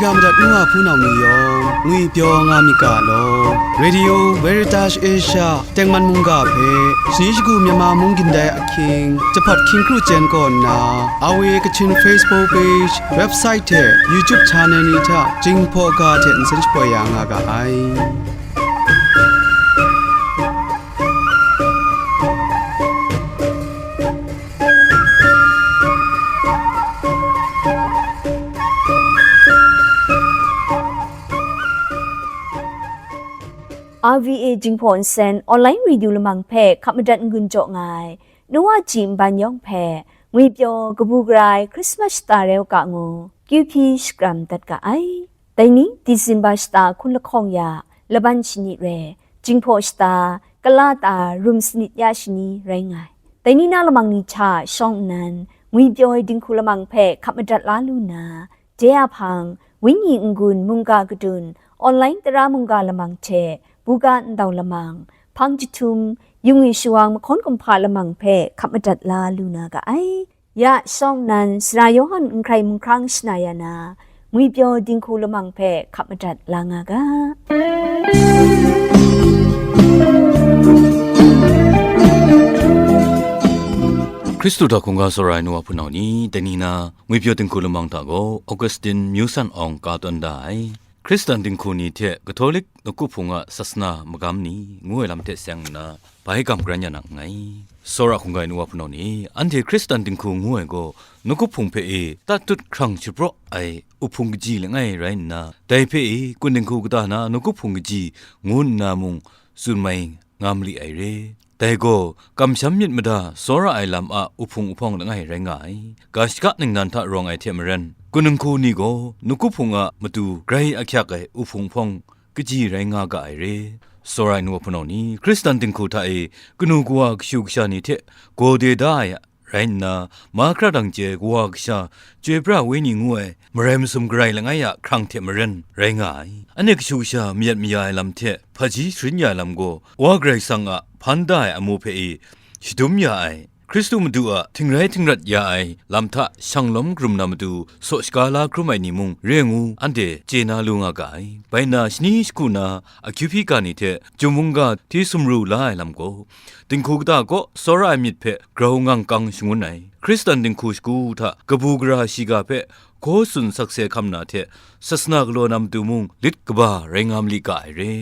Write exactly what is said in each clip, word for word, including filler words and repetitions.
Ya madat nu wa hpunau ni yawng, ngwipyaw nga myit ga law. Radio Veritas Asia tengman mungga hpe, shani shagu Myanmar mung gindai ahkying, jahpat hkying kru chyen kaw nna, A W A Kachin Facebook page, website hte YouTube channel ni hta Jinghpaw ga hte nsen shapoi ya nga ga ai. R V A Jinghpaw Nsen Online Radio Lamang hpe hkap madat n-gun jaw nga ai, Noah Ji Nban yawng hpe, ngwipyaw kabu gara ai Christmas shata rau ga ngu, kyu hpyi shakram dat ga ai. Dai ni, Disemba shata hkun lahkawng ya, laban shani re, Jinghpaw shata, kala ta rum sanit ya shani rai nga ai. Dai ni na lamang ni hta shawng nnan, ngwipyaw ai dinghku lamang hpe hkap madat la lu nna, de a hpang, wenyi n-gun mungga kadun, online tara mungga lamang hte, buga ndau lamang, hpang jahtum, yungwi shawang mahkawn kumhpa lamang hpe hkap madat la lu na ga ai. Ya shawng nnan, Sara Yawhan n hkrai mung hkrang shana ya na, ngwipyaw dinghku lamang hpe hkap madat la nga ga. Hkristu hta hkungga tsawra ai nu wa hpunau ni, dai ni na, ngwipyaw dinghku lamang hta gaw, Augustine Myu San Awng ka tawn da ai. Hkristan dinghku ni hte Katolik nawku hpung a sasana magam ni ngu ai lam hte seng nna, bai gam karan ya na nngai. Tsawra hkungga ai nu wa hpunau ni, anhte Hkristan dinghku ngu ai gaw, nawku hpung hpe e tatut hkrang shapraw ai uhpung kaji langai rai nna, dai hpe e kun dinghku kata na nawku hpung kaji ngu nna mung tsun mai nga mali ai re. Dai gaw, kamsham myit mada tsawra ai lam a uhpung uhpawng langai rai nga ai. Ga shaka ningnan hta rawng ai hte maren, kun dinghku ni gaw nawku hpung a matu grai ahkyak ai uhpung uhpawng kaji rai nga ga ai re. Tsawra ai nu wa hpunau ni, Hkristan dinghku hta e kanu kawa kashu kasha ni hte gaw de da ai rai nna, mahkra dang chye kawa kasha, chyoi pra wenyi ngu ai, marai masum garai langai a hkrang hte maren rai nga ai. Anhte kashu kasha mayat maya ai lam hte hpaji sharin ya ai lam gaw, Wa Karai Kasang a hpan da ai amu hpe e shadum ya ai, Hkristu Madu a htingrai htingrat ya ai lam hta shanglawm karum na matu saw shaga la hkrum ai ni mung re ngu, anhte chye na lu nga ga ai. Bai nna, shani shagu na akyu hpyi ga ni hte, Chyum mungga hti sumru la ai lam gaw, dinghku kata kaw tsawra ai myit hpe grau ngang kang shangun ai. Hkristan dinghku shagu hta kabu gara shiga hpe hkaw tsun sakse hkam na hte, sasana galaw na matu mung lit kaba rai nga mali ga ai re.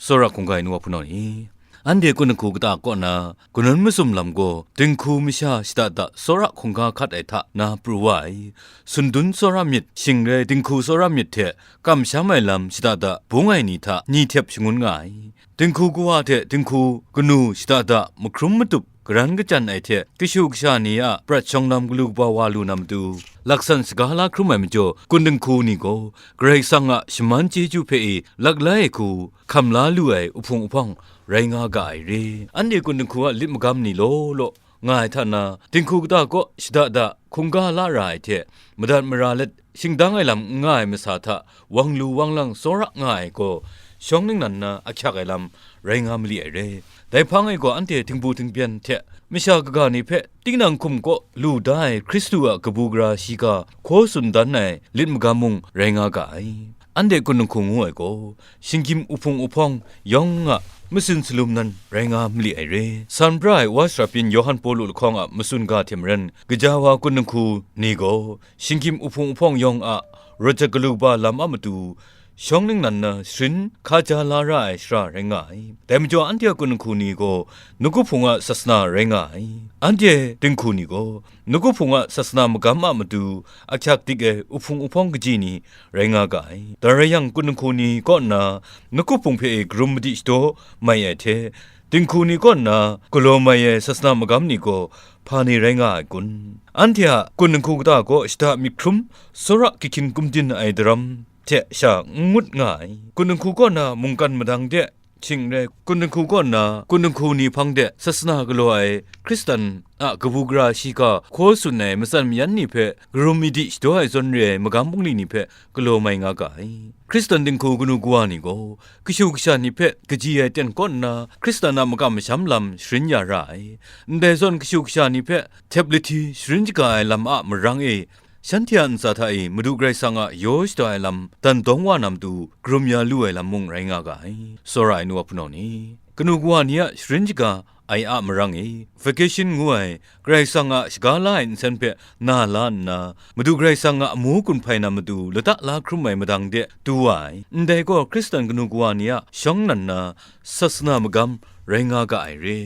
Tsawra hkungga ai nu wa hpunau ni, anhte kun dinghku kata kaw na, kanawn masum lam gaw, dinghku masha shada da tsawra hkungga hkat ai hta na pru wa ai. Sundun tsawra myit, shing rai dinghku tsawra myit hte kamsham ai lam shada da bung ai ni hta ni htep shangun nga ai. Dinghku kawa hte dinghku kanu shada da mahkrum matup karan kachyan ai hte kashu kasha ni a prat shawng lam galu kaba wa lu na matu, laksan saga la hkrum ai majaw, kun dinghku ni gaw Karai Kasang a shaman chyeju hpe e laklai ai hku hkam la lu ai uhpung uhpawng rai nga ga ai re. Anhte kun dinghku a lit magam ni law law nga ai hta na, dinghku kata kaw shada da hkungga la ra ai hte, madat mara let shingdang ai lam n nga ai masa hta wang lu wang lang tsawra nga ai gaw, shawng ningnan na ahkyak ai lam rai nga mali ai re. Dai hpang e gaw, anhte htingbu htingbyen hte masha kaga ni hpe tinang hkum kaw lu da ai Hkristu a kabu gara shiga hkaw tsun dan ai lit magam mung rai nga ga ai. Anhte kun dinghku ngu ai gaw, shinggyim uhpung uhpawng yawng a matsun salum nan rai nga mali ai re. San pra ai Wa Sara Pyin Yawhan Pawlu lahkawng a matsun ga hte maren, gaja wa kun dinghku ni gaw, shinggyim uhpung uhpawng yawng a rawt jat galu kaba lam a matu, shawng ningnan na sharin hkaja la ra ai shara rai nga ai. Dai majaw, anhte a kun dinghku ni gaw nawku hpung a sasana rai nga ai. Anhte dinghku ni gaw nawku hpung a sasana magam a matu ahkyak dik ai uhpung uhpawng kaji ni rai nga ga ai. Dai rai yang, kun dinghku ni kaw nna nawku hpung hpe e karum madi shadaw mai ai hte, dinghku ni kaw nna galaw mai ai sasana magam ni gaw hpa ni rai nga ai kun? Anhte a kun dinghku kata kaw shada myit hkrum, tsawra kyihkyin kumdin ai daram hte sha n ngut nga ai. Kun dinghku kaw na mungkan madang de, shing rai, kun dinghku kaw na kun dinghku ni hpang de sasana galaw ai Hkristan a kabu gara shiga hkaw tsun ai matsan mayan ni hpe karum madi shadaw ai zawn re ai magam bungli ni hpe galaw mai nga ga ai. Hkristan dinghku kanu kawa ni gaw, kashu kasha ni hpe kaji ai ten kaw nna, Hkristan a makam masham lam sharin ya ra ai. Ndai zawn, kashu kasha ni hpe htep lahti sharin shaga ai lam a marang e Shanhte a ntsa hta e Madu Karai Kasang a yaw shada ai lam dan dawng wa na matu, karum ya lu ai lam mung rai nga ga ai. Tsawra ai nu wa hpunau ni, kanu kawa ni a sharin shaga ai a marang e, vacation ngu ai, Karai Kasang a shaga la ai nsen hpe na la nna, Madu Karai Kasang a amu gun hpai na matu lata la hkrum ai madang de du wa ai. Ndai gaw Hkristan kanu kawa ni a shawng nnan na sasana magam rai nga ga ai re.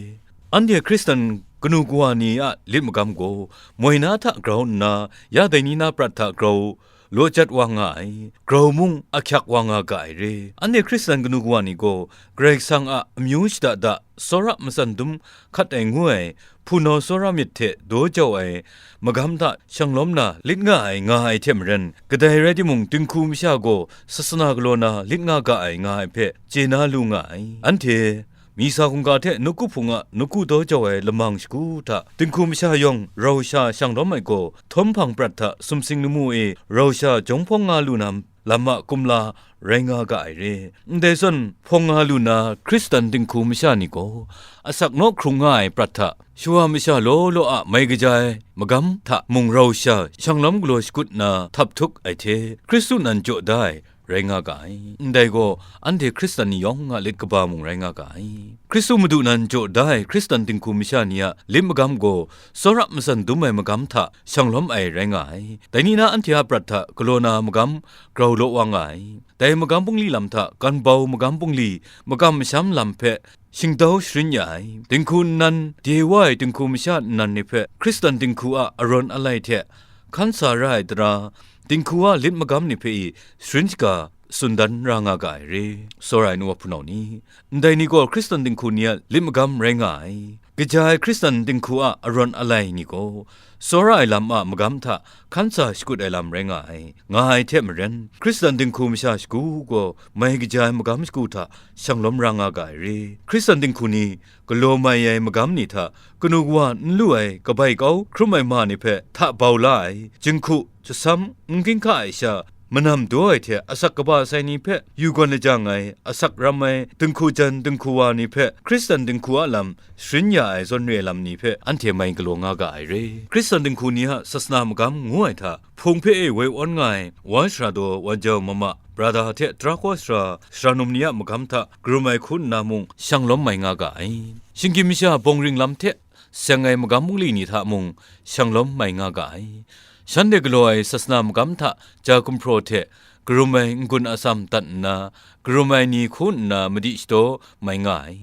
Anhte Hkristan kanu kawa ni a lit magam gaw moi na hta grau nna, ya dai ni na prat hta grau law jat wa nga ai, grau mung ahkyak wa nga ga ai re. Anhte Hkristan kanu kawa ni gaw Karai Kasang a amyu shada da, tsawra matsan dum hkat ai ngu ai, hpunau tsawra myit hte daw jau ai magam hta shanglawm na lit nga ai nga ai hte maren, kadai rai timung, dinghku masha gaw sasana galaw na lit nga ga ai nga ai hpe chye na lu nga ai. Anhte Misa hkungga hte nawku hpung a nawku daw jau ai lamang shagu hta dinghku masha yawng rau sha shanglawm ai gaw, htawm hpang prat hta sumsing lamu e rau sha jawng hpawng nga lu na lam a kumla rai nga ga ai re. Ndai zawn hpawng nga lu na Hkristan dinghku masha ni gaw, asak naw hkrung nga ai prat hta, shawa masha law law a mai kaja ai magam hta mung rau sha shanglawm galaw shakut na htap htuk ai hte, Hkristu nan jaw da ai rai nga ga ai. Ndai gaw, anhte Hkristan ni yawng a lit kaba mung rai nga ga ai. Hkristu Madu nan jaw da ai Hkristan dinghku masha ni a lit magam gaw, tsawra matsan dum ai magam hta shanglawm ai rai nga ai. Dai ni na anhte a prat hta galaw na magam grau law wa nga ai. Dai magam bungli lam hta ganbau magam bungli, makam masham lam hpe shingtau sharin ya ai. Dinghku nnan, de wa ai dinghku masha nnan ni hpe Hkristan dinghku a arawn alai hte hkan sa ra ai tara, dinghku a lit magam ni hpe i sharin shaga tsun dan ra nga ga ai re. Tsawra ai nu wa hpunau ni, ndai ni gaw Hkristan dinghku ni a lit magam rai nga ai. Kaja ai Hkristan dinghku a arawn alai ni gaw, tsawra ai lam a magam hta hkan sa shakut ai lam rai nga ai, nga ai hte maren, Hkristan dinghku masha shagu gaw mai kaja ai magam shagu hta shanglawm ra nga ga ai re. Hkristan dinghku ni galaw mai ai magam ni hta, kanu kawa n lu ai kabai kau hkrum ai ma ni hpe hta bau la ai, jinghku, jasam, n ginhka ai sha, manam daw ai hte asak kaba sai ni hpe yu gawn lajang ai, asak ram ai dinghku jan dinghku wa ni hpe Hkristan dinghku a lam sharin ya ai zawn re ai lam ni hpe anhte mai galaw nga ga ai re. Hkristan dinghku ni a sasana magam ngu ai hta, hpung hpe e woi awn nga ai, wa sara daw, wa jau mama, brada hte tara kaw sara, sara num ni a magam hta karum ai hku nna mung shanglawm mai nga ga ai. Shinggyim masha bawng ring lam hte seng ai magam bungli ni hta mung shanglawm mai nga ga ai. Shanhte galaw ai sasana magam hta ja gumhpraw hte karum ai n-gun atsam dat nna, karum ai ni hku nna madi shadaw mai nga ai.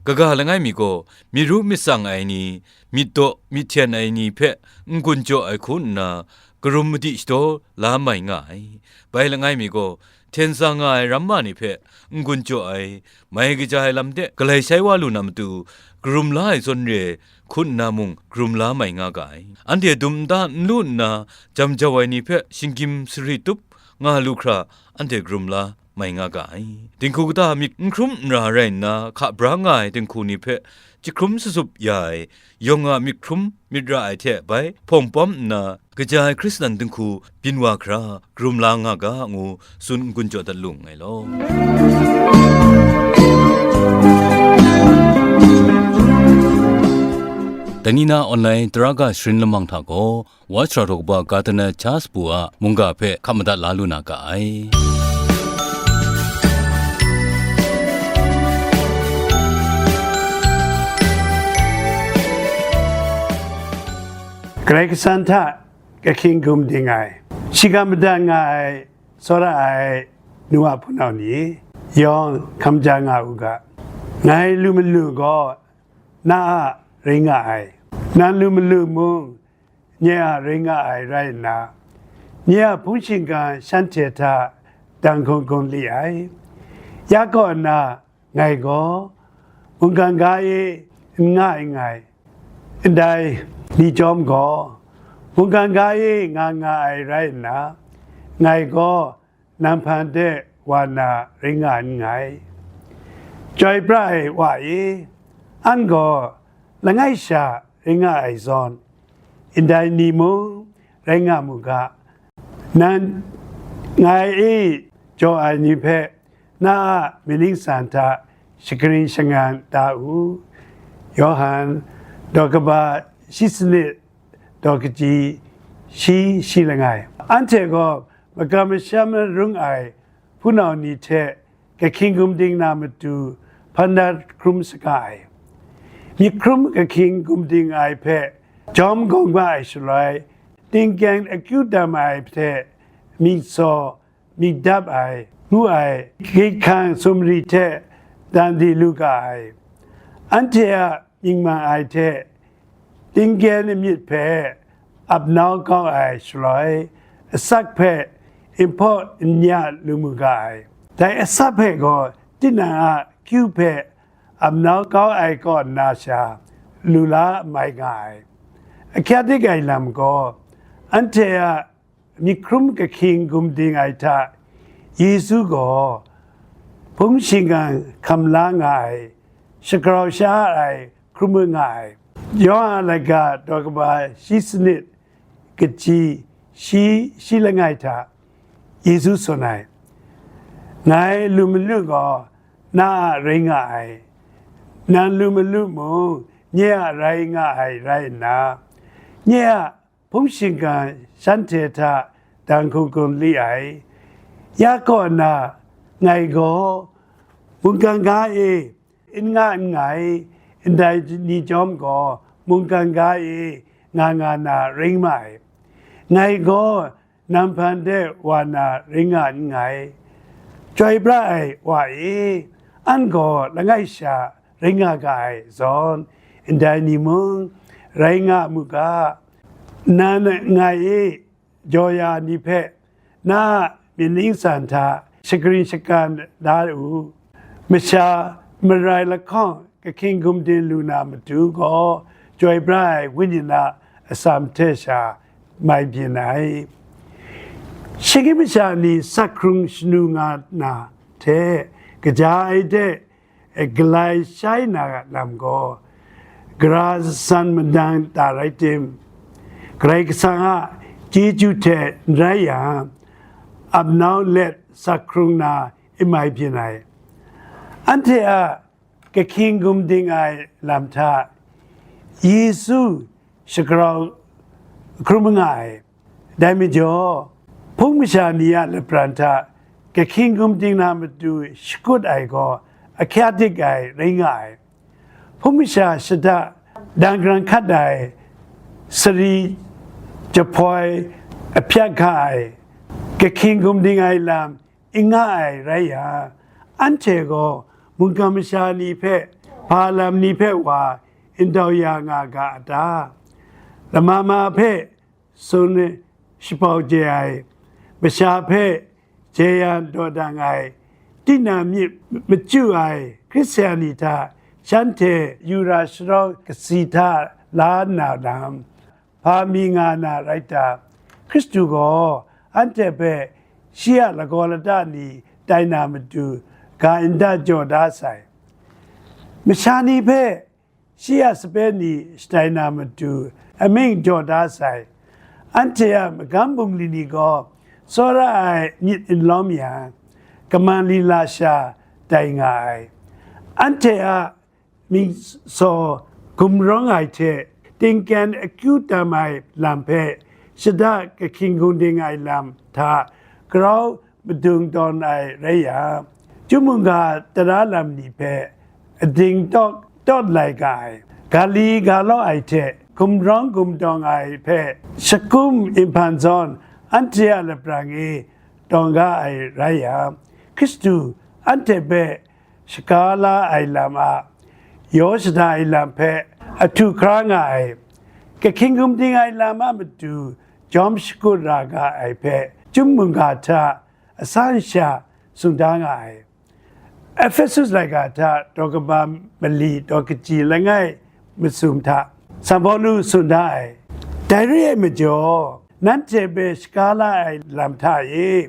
Kaga langai mi gaw, myit ru myit tsang ai ni, myit daw myit hten ai ni hpe n-gun jaw ai hku nna, karum madi shadaw la mai nga ai. Bai langai mi gaw, hten sa nga ai ramma ni hpe n-gun jaw ai, mai kaja ai lam de galai shai wa lu na matu, karum la ai zawn re ai hku nna mung karum la mai nga ga ai. Anhte dum nta n lu nna jam jau ai ni hpe shinggyim sari tup nga lu hkra, anhte karum la mai nga ga ai. Dinghku kata myit n hkrum n ra rai nna hka bra nga ai dinghku ni hpe jahkrum sasup ya ai, yawng a myit hkrum myit ra ai hte bai hpawng pawm nna, kaja ai Hkristan dinghku byin wa hkra, karum la nga ga, ngu tsun n-gun jaw dat lu nngai law. Dai ni na online tara ga sharin lamang hta gaw, Wa sara daw kaba Gardner Charles Pu a mungga hpe hkap madat la lu na ga ai. Karai Kasang hta kahkying gum ding ai, shiga madat nga ai, tsawra ai nu a hpunau ni yawng hkam ja nga u ga. Ngai lu malu gaw na a rai nga ai, nang lu malu mung nye a rai nga ai rai nna, nye a hpung shingkang shanhte hta dang hkung hkung li ai. Ya kaw nna, ngai gaw mungkan ga e n nga ai ngai, ndai ni chyawm gaw, mungkan ga e nga nga ai rai nna, ngai gaw nang hpang de wa na rai nga nngai. Chyoi pra ai wa e, an gaw langai sha rai nga ai zawn, ndai ni mung rai nga mu ga. Nang ngai e jaw ai ni hpe na a myit ningsang hta shakaring shangang da u. Yawhan, daw kaba shi sanit, daw kaji shi shi langai. Anhte gaw makam masham rung ai hpunau ni hte kahkying gumding na matu hpan dat hkrum saga ai. Myit hkrum kahkying gumding ai hpe jawm gawng ma ai shaloi, tingkyang akyu dam ai hte myit saw myit dap ai, ngu ai, gyit hkang sumri hte dan di lu ga ai. Anhte a mying mang ai hte tingkyang myit hpe ap nau kau ai shaloi, asak hpe n hpaw n ya lu mu ga ai. Dai asak hpe gaw tinang a kyu hpe ap nau kau ai kaw nna sha lu la mai nga ai. Ahkyak dik ai lam gaw, anhte a myit hkrum kahkying gumding ai hta Yesu gaw hpung shingkang hkam la nga ai, shagrau sha ai hkrum nga ai. Yawhan a laika daw kaba shi sanit, kaji shi shi langai hta Yesu tsun ai, "Ngai lu malu gaw na a rai nga ai, nang lu malu mung nye a rai nga ai rai nna, nye a hpung shingkang shanhte hta dan hkungkun li ai. Ya kaw na, ngai gaw mungkan ga e n nga nngai, ndai ni chyawm gaw mungkan ga e nga nga na rai nga ai. Ngai gaw nang hpan de wa na rai nga nngai. Chyoi pra ai wa e, an gaw langai sha rai nga ga ai zawn, ndai ni mung rai nga mu ga. Nan ngai e jaw ya ni hpe na a myit ningsang hta shakarin shakan da u. Masha marai lahkawng kahkying gumding lu na matu gaw, chyoi pra ai Wenyi na atsam hte sha mai byin ai. Shinggyim masha ni sak hkrung shanu nga na hte, kaja ai de galai shai na lam gaw, gara san madang ta rai tim, Karai Kasang a chyeju hte n rai yang, ap nau let sak hkrung na n mai byin ai. Anhte a kahkying gumding ai lam hta Yesu shagrau hkrum nga ai. Dai majaw, hpung masha ni a lapran hta kahkying gumding na matu shakut ai gaw ahkyak dik ai rai nga ai. Hpung masha shada dan grang hkat ai, sari jahpoi ahpyak hka ai, kahkying gumding ai lam n nga ai rai yang, anhte gaw mungkan masha ni hpe, hpa lam ni hpe wa n dau ya nga ga a ta? Lama ma hpe tsun shapau je ai, masha hpe jeyang dawdang ai, tinang myit machyu ai Hkristu ni hta shanhte yu ra sharawng kasi hta la nna lam, hpa mi nga na rai ta? Hkristu gaw anhte hpe shi a lagaw lata ni tai na matu ga nda jaw da sai. Masha ni hpe shi a sape ni shatai na matu amying jaw da sai. Anhte a magam bungli ni gaw tsawra ai myit n lawm yang, kaman lila sha tai nga ai. Anhte a myit saw gumrawng ai hte tingkyan akyu tam ai lam hpe shada kahkying gumding ai lam hta grau madung tawn ai rai yang, chyum mungga tara lam ni hpe ading tawk tawt lai ga ai, ga li ga law ai hte gumrawng gumdawng ai hpe shakum nhpan zawn anhte a laprang e tawng ga ai rai yang, Hkristu anhte hpe shaga la ai lam a yaw shada ai lam hpe ahtu hkra nga ai, kahkying gumding ai lam a matu jawm shakut ra ga ai hpe chyum mungga hta asan sha tsun da nga ai. Ehpesu laika hta daw kaba mali daw kaji langai masum hta Sanhpawlu tsun da ai. Dai re ai majaw, nanhte hpe shaga la ai lam hta e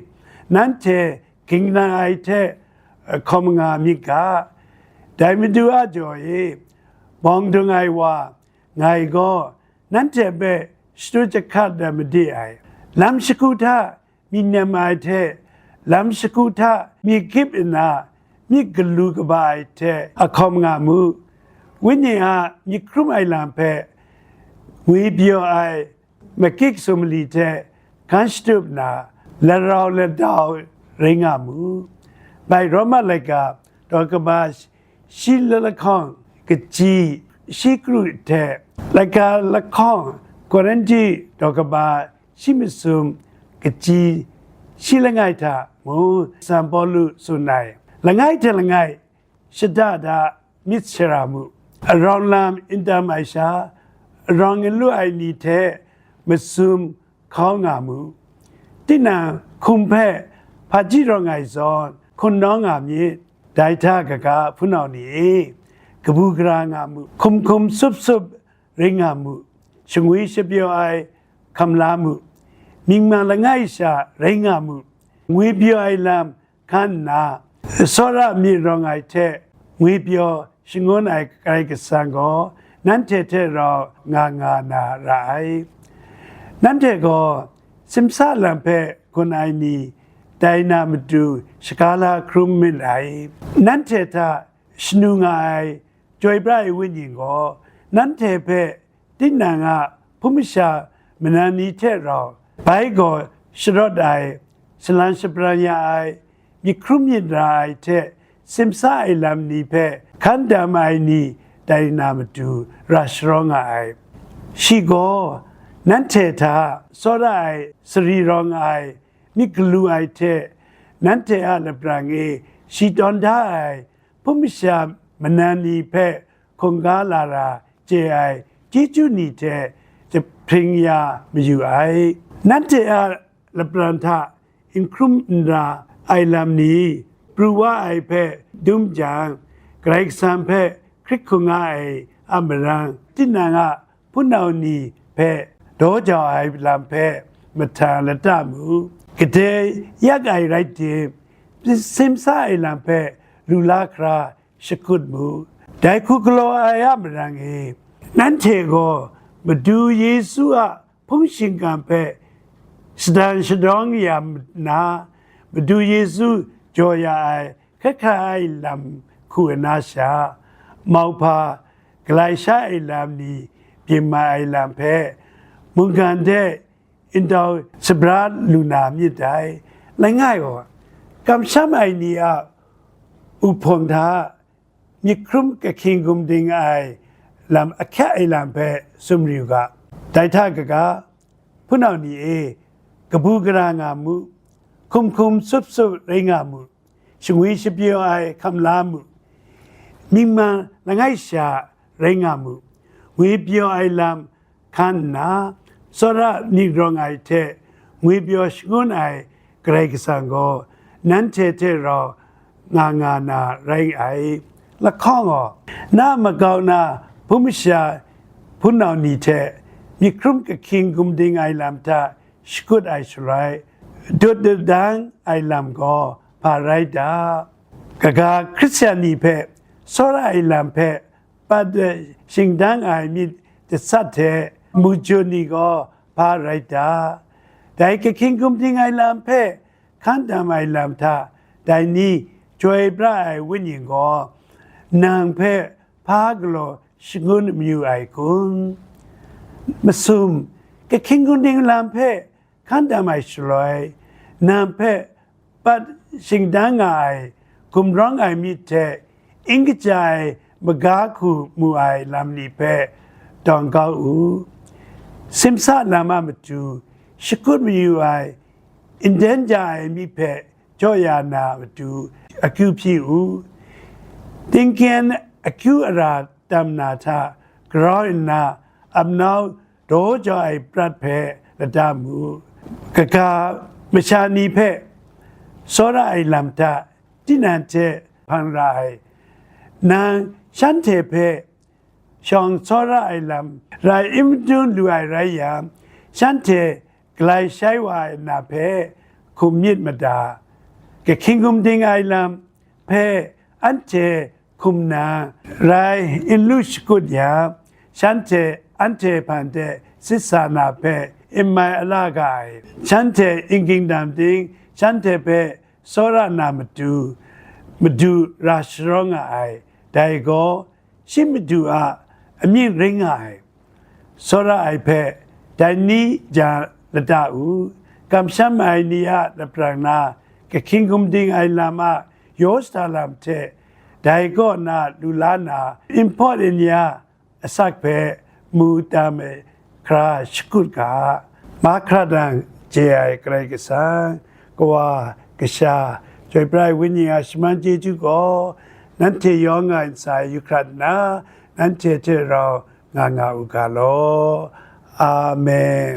nanhte gingnang ai hte hkawm nga myit ga. Dai Madu a jaw e bawng dung ai wa, ngai gaw nanhte hpe shatu jahkat ai made ai, lam shagu hta myit nem ai hte, lam shagu hta myit gyip nna myit galu kaba ai hte ahkawm nga mu. Wenyi a myit hkrum ai lam hpe ngwi pyaw ai, makik sumali hte hkan shatup na, larau ladau rai nga mu. Bai Roma laika daw kaba shi lahkawng kaji shi kru hte laika lahkawng Korinti daw kaba shi masum kaji shi langai hta mung San Pawlu tsun ai. Langai hte langai shada da myit shara mu. Arawng lam n tam ai sha, arawng n lu ai ni hte masum hkau nga mu. Tinang hkum hpe hpaji rawng ai zawn hkun nawng nga myit. Dai hta kaga, hpunau ni e, kabu gara nga mu, hkum hkum sup sup rai nga mu, shangwi shapyaw ai hkam la mu, myingma langai sha rai nga mu, ngwipyaw ai lam hkan nna, tsawra myit rawng ai hte ngwipyaw shangun ai Karai Kasang gaw nanhte hte rau nga nga na ra ai. Nanhte gaw simsa lam hpe gun ai ni dai na matu shaga la hkrum myit ai. Nanhte hta shanu nga ai Chyoi pra ai Wenyi gaw nanhte hpe tinang a hpung masha manan ni hte rau, bai gaw sharawt ai, shalan shabran ya ai, myit hkrum myit ra ai hte simsa ai lam ni hpe hkan dam ai ni dai na matu ra sharawng nga ai. Shi gaw nanhte hta tsawra ai, sari rawng ai, myit galu ai hte nanhte a laprang e shi tawn da ai hpung masha manan ni hpe hkungga la ra chye ai chyeju ni hte jahpring ya mayu ai. Nanhte a lapran hta n hkrum n ra ai lam ni pru wa ai hpe dum jang, Karai Kasang hpe hkrit hkungga ai a marang, tinang a hpunau ni hpe daw jau ai lam hpe mahtang lata mu. Gade yak ai rai tim, simsa ai lam hpe lu la hkra shakut mu. Dai hku galaw ai a marang e, nanhte gaw Madu Yesu a hpung shingkang hpe shadang shadawng ya nna, Madu Yesu jaw ya ai hkrai hkrai ai lam hku na sha, mauhpa galai sha ai lam ni byin mai ai lam hpe mungkan de n tau shabra lu na myit dai. Langai gaw, kamsham ai ni a uhpawng hta myit hkrum kahkying gumding ai lam ahkyak ai lam hpe sumri u ga. Dai hta kaga, hpunau ni e, kabu gara nga mu, hkum hkum sup sup rai nga mu, shangwi shapyaw ai hkam la mu, myingma langai sha rai nga mu, ngwipyaw ai lam hkan nna, tsawra myit rawng ai hte ngwipyaw shangun ai Karai Kasang gaw nanhte hte rau nga nga na rai ai. Lahkawng gaw, na makau na hpung masha hpunau ni hte myit hkrum kahkying gumding ai lam hta shakut ai shaloi, dut dang ai lam gaw hpa rai ta? Kaga Hkristian ni hpe tsawra ai lam hpe pat shingdang ai myit jasat hte mujun ni gaw hpa rai ta? Dai kahkying gumding ai lam hpe hkan dam ai lam hta dai ni chyoi pra ai Wenyi gaw nang hpe hpa galaw shangun mayu ai kun? Masum, kahkying gumding lam hpe hkan dam ai shaloi, nang hpe pat shingdang nga ai gumrawng ai myit hte n kaja ai maga hku mu ai lam ni hpe dawng kau u. Simsa lam a matu shakut mayu ai, n den ja ai myit hpe jaw ya na matu akyu hpyi u. Tingkyen akyu ara tam na hta grau nna, amnau daw jau ai prat hpe lata mu. Kaga masha ni hpe tsawra ai lam hta tinang hte hpang ra ai, nang shanhte hpe shawng tsawra ai lam rai n madun lu ai rai yang, shanhte galai shai wa ai na hpe hkum myit mada. Kahkying gumding ai lam hpe anhte hkum na rai n lu shakut yang, shanhte anhte hpang de sit sa na hpe n mai ala ga ai. Shanhte n ging dam ting, shanhte hpe tsawra na matu, madu ra sharawng nga ai. Dai gaw, shi madu a amying ring nga ai. Tsawra ai hpe Dai ni ja lada u, kamsham ai ni a laprang na, kahkying gumding ai lam a yaw shada lam hte, dai kaw na lu la na, inpawt inya asak hpe mu tam ai hkra shakut ga, mahkra dang chye ai Karai Kasang, Kawa, Kasha, Chyoi Pra ai Wenyi a shaman chyeju gaw, nanhte yawng a ntsa e yu hkrat nna, nanhte hte rau nga nga u ga law. Amen.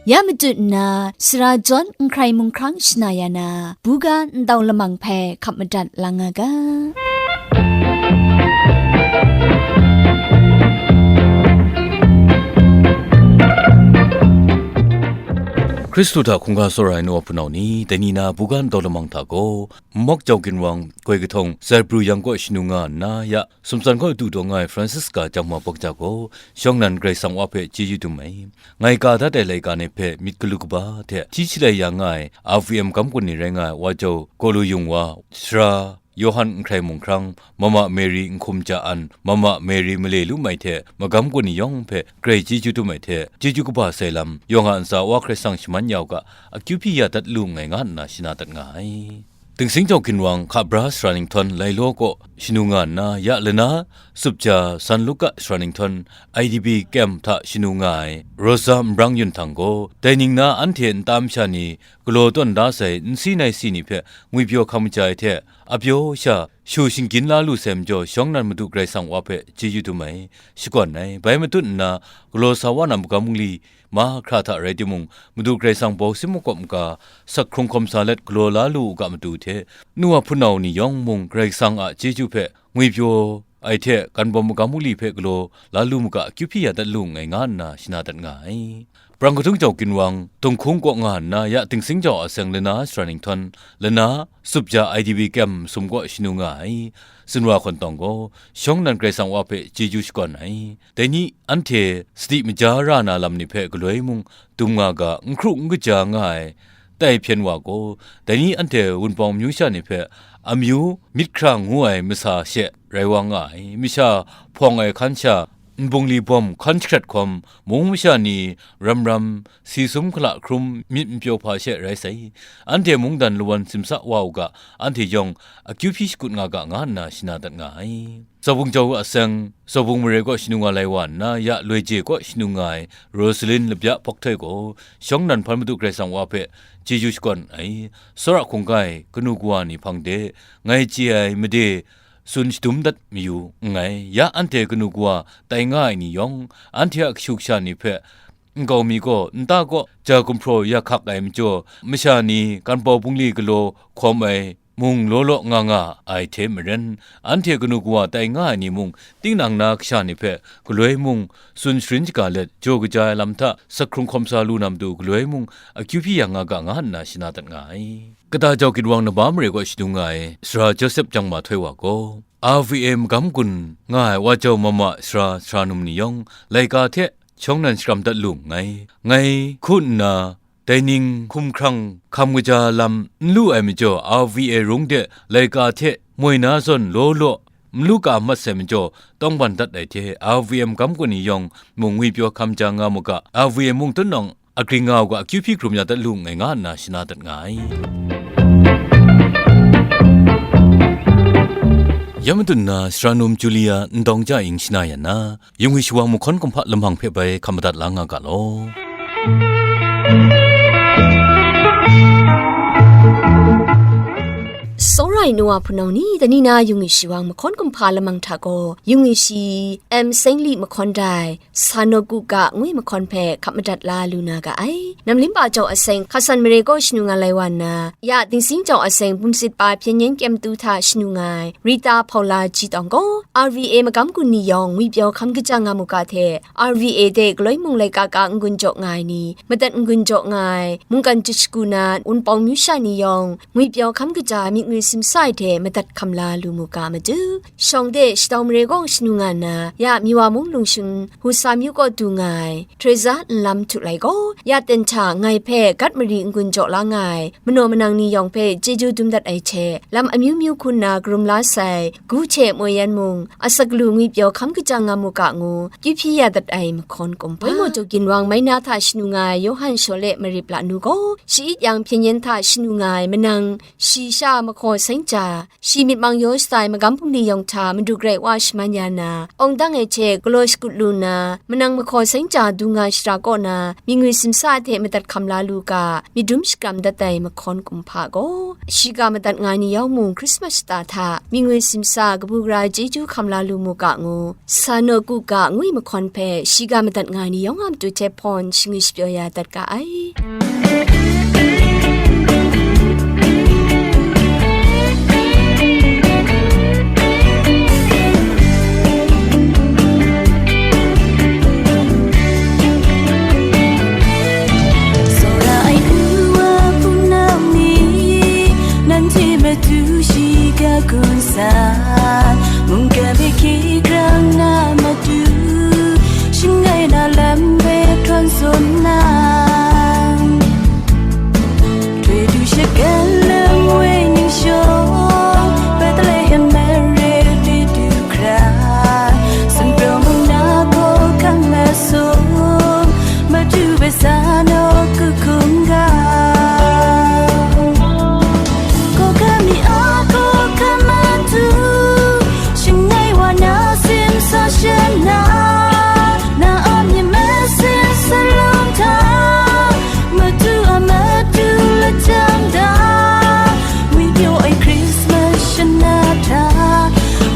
Ya matut nna, sara jawn n hkrai mung hkrang shana ya na, buga ndau lamang hpe hkap madat la nga ga. Hkristu hta hkungga tsawra ai nu wa hpunau ni, dai ni na buga ndau lamang hta gaw, Mawk Jau Ginwang, Goi Kahtawng, Zai Pru Yang kaw shanu nga nna, ya Sumtsan kaw du taw nga ai Francisca Jangma Bawk Ja gaw, shawng nnan Karai Kasang Wa hpe chyeju dum ai. Ngai ka dat ai laika ni hpe myit galu kaba hte hti shalai ya nga ai R V M magam kun ni rai nga ai Wa Jau Gaw Lu Yung Wa, Sara Yawhan N Hkrai Mung Hkrang, Mama Mary N Hkum Ja An, Mama Mary Male Lu Mai hte magam kun ni yawng hpe Karai chyeju dum ai hte, chyeju kaba sai lam, yawng a ntsa Wa Karai Kasang shaman ya u ga, akyu hpyi ya dat lu nngai nga nna shana dat nga ai. Dingsing Jau Ginwang, Hka Bra Sara Ninghtawn, Lai Law kaw shanu nga nna, ya lana, Sup Ja, San Luka Sara Ninghtawn, I D P kem hta shanu nga ai Rosa Nbrang Yun Htang gaw, dai ning na anhte nta masha ni galaw tawn da sai nsi nai si ni hpe ngwipyaw hkam kaja ai hte, a pyaw sha shu shinggyin la lu sai majaw, shawng nnan Madu Karai Kasang Wa hpe chyeju dum ai, shakawn ai. Bai matut nna, galaw sa wa na magam bungli mahkra hta rai timung, Madu Karai Kasang bau sim makawp maga, sak hkrung hkawm sa let galaw la lu u ga matu hte, nu wa hpunau ni yawng mung Karai Kasang a chyeju hpe ngwipyaw ai hte, ganbawm magam bungli hpe galaw la lu maga, akyu hpyi ya dat lu nngai nga nna shana dat nga ai. Brang Kadung Jau Ginwang, Dunghkung kaw nga nna, ya Dingsing Jau a seng lana Sara Ninghtawn, lana Sup Ja I D P kem masum kaw shanu nga ai. Zunra Hkawn Tawng gaw, shawng nnan Karai Kasang Wa hpe chyeju shakawn ai. Dai ni anhte sadi maja ra na lam ni hpe galoi mung dum nga ga, n hkru n kaja nga ai, tai hpyen wa gaw, dai ni anhte Wunpawng amyu sha ni hpe amyu myit hkra ngu ai masa she rai wa nga ai. Masha hpawng ai hkan sha, nbungli bawm hkan jahkrat hkawm, mung masha ni ram ram, si sum hkala hkrum myit n pyaw hpa she rai sai. Anhte mungdan lawan simsa wa u ga, anhte yawng akyu hpyi shakut nga ga, nga nna shana dat nga ai. Zawbung Jau a seng, Zawbung mare kaw shanu nga lai wa nna, ya Loi Je kaw shanu nga ai Rosalin Labya Hpawk Htoi gaw, shawng nnan hpan Madu Karai Kasang Wa hpe chyeju shakawn ai. Tsawra hkungga e kanu kawa ni hpang de, ngai chye ai made tsun shadum dat mayu nngai. Ya anhte kanu kawa tai nga ai ni yawng, anhte a kashu kasha ni hpe nkau mi gaw nta kaw ja gumhpraw ya hkak ai majaw, masha ni ganbawm bungli galaw hkawm ai mung law law nga nga ai hte maren, anhte kanu kawa tai nga ai ni mung, tinang na kasha ni hpe galoi mung tsun sharin shaga let, jaw kaja ai lam hta sak hkrung hkawm sa lu na matu galoi mung akyu hpyi ya nga ga, nga nna shana dat nga ai. Kata Jau Ginwang Naba mare kaw shadung nga ai Sara Josep Jangma Htoi wa gaw, R V A magam gun nga ai Wa Jau Mama Sara, Sara num ni yawng, laika hte shawng nnan sharam dat lu nngai. Ngai hku nna, dai ning hkum hkrang hkam kaja lam n lu ai majaw, R V A rung de laika hte moi na zawn law law n lu ka mat sai majaw, tawngban dat ai hte, R V A magam gun ni yawng mung ngwipyaw hkam ja nga mu ga, R V A mung tunawng agring nga u ga, akyu hpyi hkrum ya dat lu nngai, nga nna shana dat nga ai. Ya matut nna, Sara num Julia Ndawng Ja Ing shana ya na, Yung Wi Shawang mahkawn kumhpa lamang hpe bai hkam madat la nga ga law. Tsawra ai nu wa hpunau ni, dai ni na Yung Wi Shawang mahkawn kumhpa lamang hta gaw, Yung Wi Shi M Sengli mahkawn dai, Sanoku ga ngwi mahkawn hpe hkap madat la lu na ga ai. Namlimpa jau a seng, Hkasan mare kaw shanu nga lai wa nna, ya Dingsing jau a seng, Bumsit pa Hpyen Yen Kyem Tu hta shanu nga ai, Rita Hpaula Ji Tawng gaw, R V A magam gun ni yawng ngwipyaw hkam kaja nga mu ga hte, R V A de galoi mung laika ka n-gun jaw nga ai ni, madat n-gun jaw nga ai, mungkan jashagu na Wunpawng myu sha ni yawng, ngwipyaw hkam kaja myit ngwi sim sa ai hte madat hkam la lu mu ga matu, shawng de shadau mare gaw shanu nga nna, ya Miwa mung lungshun Husa myu kaw du nga ai Teresa nlam htu lai gaw, ya ten hta ngai hpe gat mari n-gun jaw la nga ai manaw manang ni yawng hpe chyeju dum dat ai hte, lam amyu myu hku nna karum la sai, gu hte moi yan mung, asak lu ngwi pyaw hkam kajang nga mu ga ngu, kyu hpyi ya dat ai mahkawn kumhpa. Waimaw jaw ginwang mai na hta shanu nga ai Yawhan Shawle Marip Lanu gaw, shi-it yang hpyen yen hta shanu nga ai manang, shi sha mahkaw seng ja, shi myit mang yaw shada ai magam bungli yawng hta Madu Karai Wa shaman ya na, awng dang ai hte galaw shakut lu nna, manang mahkaw seng ja du nga shara kaw na, mingwi simsa hte madat hkam la lu ga, myit dum shakram dat ai mahkawn kumhpa gaw, shiga madat nga ai ni yawng mung Krismas shata hta mingwi simsa kabu gara chyeju hkam la lu mu ga ngu, sa naw ku ga ngwi mahkawn hpe shiga madat nga ai ni yawng a matu hte hpawn shingwi shapyaw ya dat ga ai. Tsawra ai u wa hpunau ni, nanhte matu shiga gun sa, mungkan hpe hkye grang na matu, shangai na lam hpe hkran tsun na, Htoi du shagan lam woi ning shawng, Bethlehem mare de du hkra, sumpraw mung na hkawhkam masum, Madu hpe sa naw ku hkungga. Hkawhkam mi a hkawhkam matu, shangai wa na simsa shana, na a myit masin salum hta, Madu a matu lajang da, ngwi pyaw ai Krismas shana hta,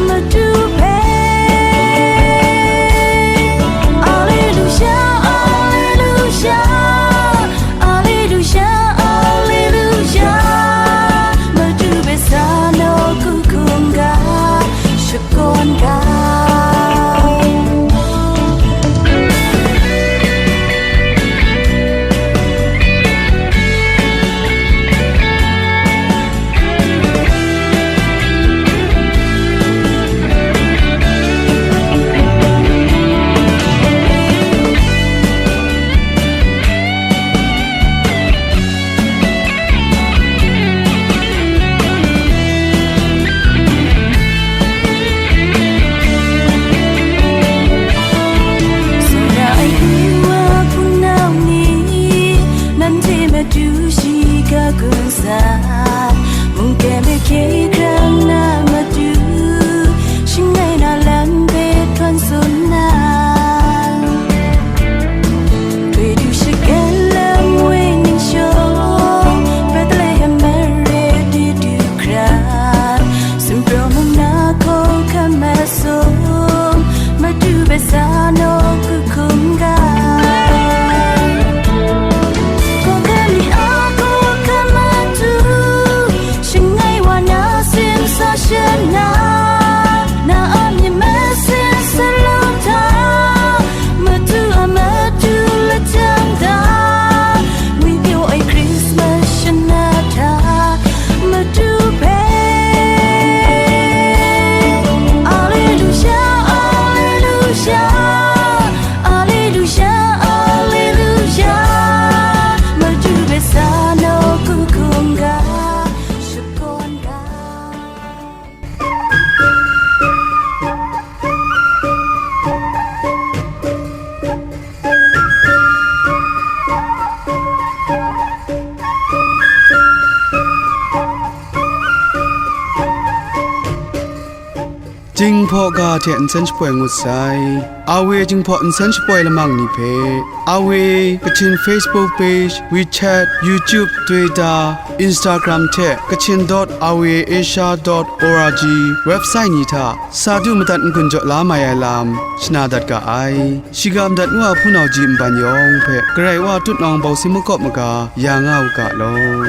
Madu hpe. Alleluia, alleluia, alleluia, alleluia, Madu hpe sa naw ku hkungga, shakawn ga. Tsawra ai u wa hpunau ni, nanhte matu shiga gun sa, mungkan hpe hkye grang na matu, shangai na lam hpe hkran tsun na, Htoi du shagan lam woi ning shawng, Bethlehem mare de du hkra, sumpraw mung na hkawhkam masum, Madu hpe sa naw ku hkungga. Hkawhkam mi a hkawhkam matu, shangai wa na simsa shana, na a myit masin salum hta, Madu a matu lajang da, ngwi pyaw ai Krismas shana hta, Madu hpe. Alleluia, alleluia, alleluia, alleluia, Madu hpe sa naw ku hkungga, shakawn ga. Jinghpaw ga hte nsen shapoi ngut sai. Awe Jinghpaw nsen shapoi lamang ni hpe, Awe Kachin Facebook page, WeChat, YouTube, Twitter, Instagram hte Kachin dot awe asia dot org website ni hta sa du madat n-gun jaw la mai ai lam shana dat ga ai. Shiga madat nu a hpunau ji nban yawng hpe Karai Wa tutnawng bau si makawp maga ya nga u ga law.